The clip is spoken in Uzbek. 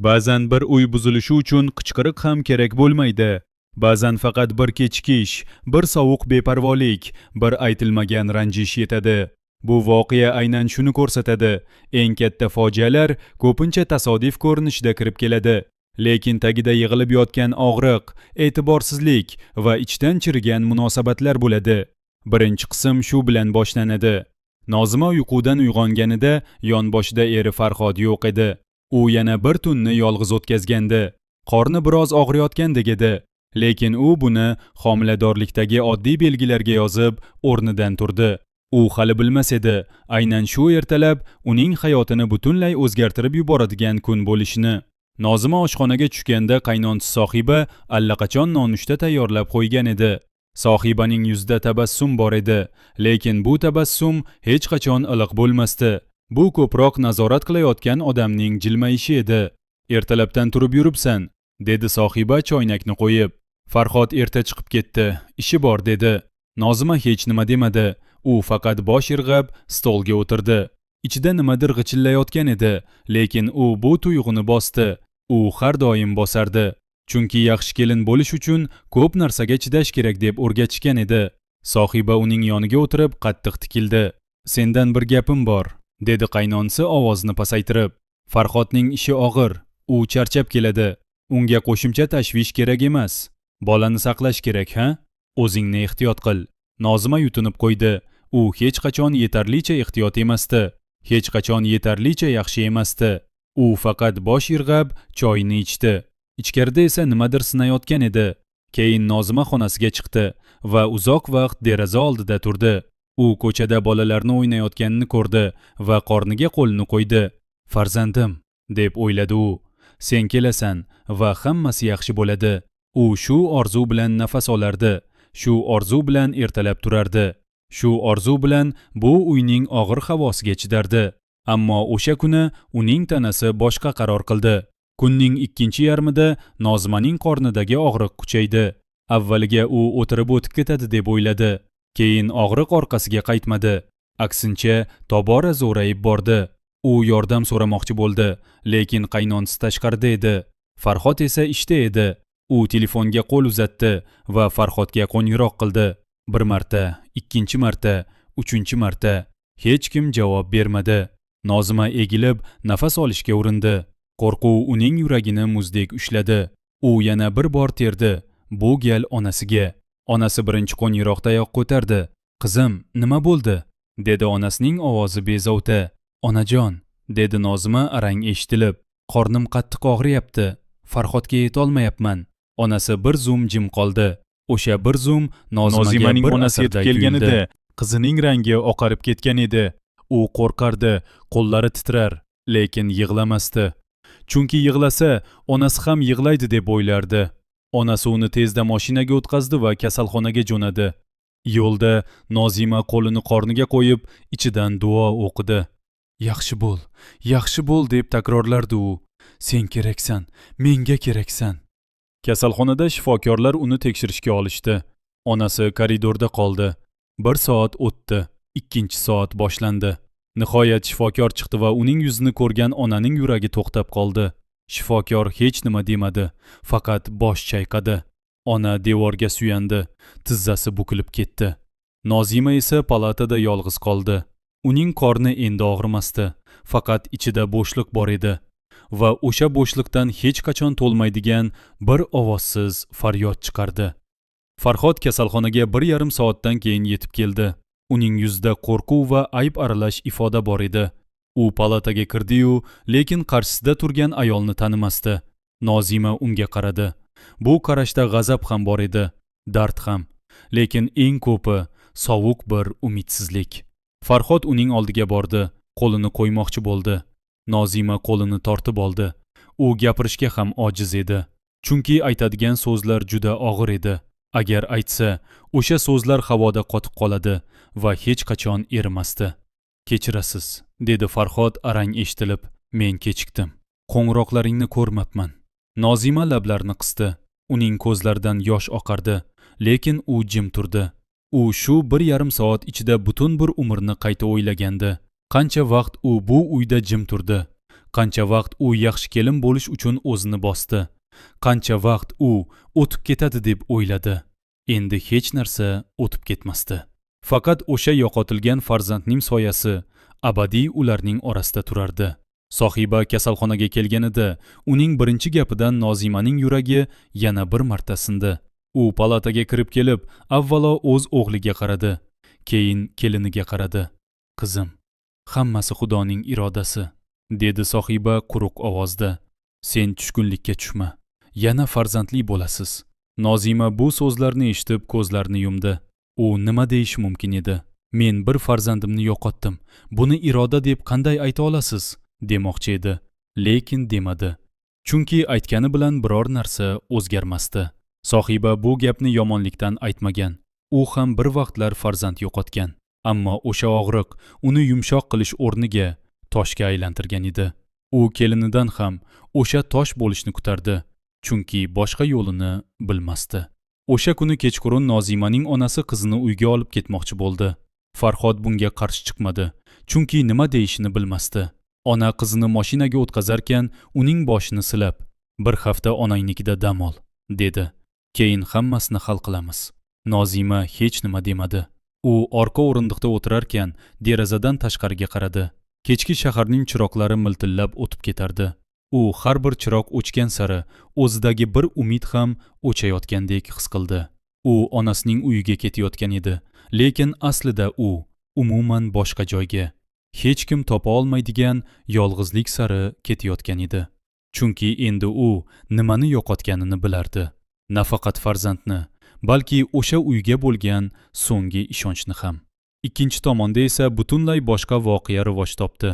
Ba'zan bir uy buzilishi uchun qichqiriq ham kerak bo'lmaydi. Ba'zan faqat bir kechikish, bir sovuq beparvolik, bir aytilmagan ranjish yetadi. Bu voqea aynan shuni ko'rsatadi. Eng katta fojialar ko'pincha tasodif ko'rinishida kirib keladi. Lekin tagida yig'ilib yotgan og'riq, e'tiborsizlik va ichdan chirigan munosabatlar bo'ladi. Birinchi qism shu bilan boshlanadi. Nozima uyqudan uyg'onganida yonboshida eri Farhod yo'q edi. U yana bir tunni yolg'iz o'tkazgandi. Qorni biroz og'riyotgandek edi. Lekin u buni homiladorlikdagi oddiy belgilarga yozib, o'rnidan turdi. U hali bilmas edi, aynan shu ertalab uning hayotini butunlay o'zgartirib yuboradigan kun bo'lishini. Nozima oshxonaga tushganda qaynonasi Sohiba allaqachon nonushta tayyorlab qo'ygan edi. Sohibaning yuzida tabassum bor edi, lekin bu tabassum hech qachon iliq bo'lmasdi. Bu ko'proq nazorat qilayotgan odamning jilmayishi edi. "Ertalabdan turib yuribsan", dedi Sohiba choynakni qo'yib. "Farhod erta chiqib ketdi, ishi bor", dedi. Nozima hech nima demadi. U faqat bosh irg'ab stolga o'tirdi. Ichida nimadir g'ichillayotgan edi, lekin u bu tuyg'uni bosdi. U har doim bosardi. Chunki yaxshi kelin bo'lish uchun ko'p narsaga chidash kerak deb o'rgatishgan edi. Sohiba uning yoniga o'tirib qattiq tikildi. "Sendan bir gapim bor", dedi qaynonasi ovozini pasaytirib. "Farhodning ishi og'ir, u charchab keladi. Unga qo'shimcha tashvish kerak emas. Bolani saqlash kerak, ha? O'zingni ehtiyot qil." Nozima yutinib qo'ydi. U hech qachon yetarlicha ehtiyot emasdi. Hech qachon yetarlicha yaxshi emasdi. U faqat bosh irg'ab choyini ichdi. Ichkarida esa nimadir sinayotgan edi. Keyin Nozima xonasiga chiqdi va uzoq vaqt deraza oldida turdi. U ko'chada bolalarni o'ynayotganini ko'rdi va qorniga qo'lini qo'ydi. "Farzandim", deb o'yladi u. "Sen kelasan va hammasi yaxshi bo'ladi." U shu orzu bilan nafas olardi. Shu orzu bilan ertalab turardi. Shu orzu bilan bu uyning og'ir havosiga chidardi. Ammo o'sha kuni uning tanasi boshqa qaror qildi. Kunning ikkinchi yarmida Nozimaning qornidagi og'riq kuchaydi. Avvaliga u o'tirib o'tib ketadi deb o'yladi. Keyin og'riq orqasiga qaytmadi. Aksincha, tobora zo'rayib bordi. U yordam so'ramoqchi bo'ldi, lekin qaynonasi tashqarida edi. Farhod esa ishda edi. U telefonga qo'l uzatdi va Farhodga qo'ng'iroq qildi. Bir marta, ikkinchi marta, uchinchi marta. Hech kim javob bermadi. Nozima egilib nafas olishga urindi. Qo'rquv uning yuragini muzdek ushladi. U yana bir bor terdi. Bu gal onasiga. Onasi birinchi qo'ng'iroqdayoq ko'tardi. "Qizim, nima bo'ldi?" dedi onasining ovozi bezovta. "Onajon", dedi Nozima arang eshitilib. "Qornim qattiq og'riyapti. Farhodga yetolmayapman." Onasi bir zum jim qoldi. O'sha bir zum Nozimaga Nozimaning bir onasi yetib asrday kelganida tuyuldi. Qizining rangi oqarib ketgan edi. U qo'rqardi, qo'llari titrar, lekin yig'lamasdi. Chunki yig'lasa, onasi ham yig'laydi deb o'ylardi. Onasi uni tezda mashinaga o'tqazdi va kasalxonaga jo'nadi. Yo'lda Nozima qo'lini qorniga qo'yib, ichidan duo o'qidi. "Yaxshi bo'l, yaxshi bo'l", deb takrorlardi u. "Sen keraksan, menga keraksan." Kasalxonada shifokorlar uni tekshirishga olishdi. Onasi koridorda qoldi. Bir soat o'tdi. Ikkinchi soat boshlandi. Nihoyat shifokor chiqdi va uning yuzini ko'rgan onaning yuragi to'xtab qoldi. Shifokor hech nima demadi, faqat bosh chayqadi. Ona devorga suyandi, tizzasi bukilib ketdi. Nozima esa palatada yolg'iz qoldi. Uning qorni endi og'rimasdi, faqat ichida bo'shliq bor edi va o'sha bo'shliqdan hech qachon to'lmaydigan bir ovozsiz faryod chiqardi. Farhod kasalxonaga 1,5 soatdan keyin yetib keldi. Uning yuzida qo'rquv va ayb aralash ifoda bor edi. U palataga kirdi-yu, lekin qarshisida turgan ayolni tanimasdi. Nozima unga qaradi. Bu qarashda g'azab ham bor edi, dard ham, lekin eng ko'pi sovuq bir umidsizlik. Farhod uning oldiga bordi, qo'lini qo'ymoqchi bo'ldi. Nozima qo'lini tortib oldi. U gapirishga ham ojiz edi. Chunki aytadigan so'zlar juda og'ir edi. Agar aytsa, o'sha so'zlar havoda qotib qoladi va hech qachon erimasdi. "Kechirasiz", dedi Farhod arang eshitilib. "Men kechikdim. Qo'ng'iroqlaringni ko'rmabman." Nozima lablarini qisdi. Uning ko'zlaridan yosh oqardi, lekin u jim turdi. U shu 1,5 soat ichida butun bir umrni qayta o'ylagandi. Qancha vaqt u bu uyda jim turdi. Qancha vaqt u yaxshi kelin bo'lish uchun o'zini bosdi. Qancha vaqt u o'tib ketadi deb o'yladi. Endi hech narsa o'tib ketmasdi. Faqat o'sha yo'qotilgan farzandning soyasi abadiy ularning orasida turardi. Sohiba kasalxonaga kelganida uning birinchi gapidan Nozimaning yuragi yana bir marta sindi. U palataga kirib kelib, avvalo o'z o'g'liga qaradi, keyin keliniga qaradi. "Qizim, hammasi Xudoning irodasi", dedi Sohiba quruq ovozda. "Sen tushkunlikka tushma. Yana farzandli bo'lasiz." Nozima bu so'zlarni eshitib ko'zlarini yumdi. U nima deyishi mumkin edi? "Men bir farzandimni yo'qotdim. Buni iroda deb qanday ayta olasiz?" demoqchi edi, lekin demadi. Chunki aytgani bilan biror narsa o'zgarmasdi. Sohiba bu gapni yomonlikdan aytmagan. U ham bir vaqtlar farzand yo'qotgan. Ammo o'sha og'riq uni yumshoq qilish o'rniga toshga aylantirgan edi. U kelinidan ham o'sha tosh bo'lishni kutardi, chunki boshqa yo'lini bilmasdi. O'sha kuni kechqurun Nozimaning onasi qizini uyga olib ketmoqchi bo'ldi. Farhod bunga qarshi chiqmadi, chunki nima deyishini bilmasdi. Ona qizini mashinaga o'tkazarkan uning boshini silab, "Bir hafta onangnikida dam ol", dedi. "Keyin hammasini hal qilamiz." Nozima hech nima demadi. U orqa o'rindiqda o'tirarkan derazadan tashqariga qaradi. Kechki shaharning chiroqlari miltillab o'tib ketardi. U har bir chiroq o'chgan sari o'zidagi bir umid ham o'chayotgandek his qildi. U onasining uyiga ketayotgan edi, lekin aslida u umuman boshqa joyga, hech kim topa olmaydigan yolg'izlik sari ketayotgan edi. Chunki endi u nimani yo'qotganini bilardi. Nafaqat farzandni, balki o'sha uyga bo'lgan so'nggi ishonchni ham. Ikkinchi tomonda esa butunlay boshqa voqea rivoj topdi.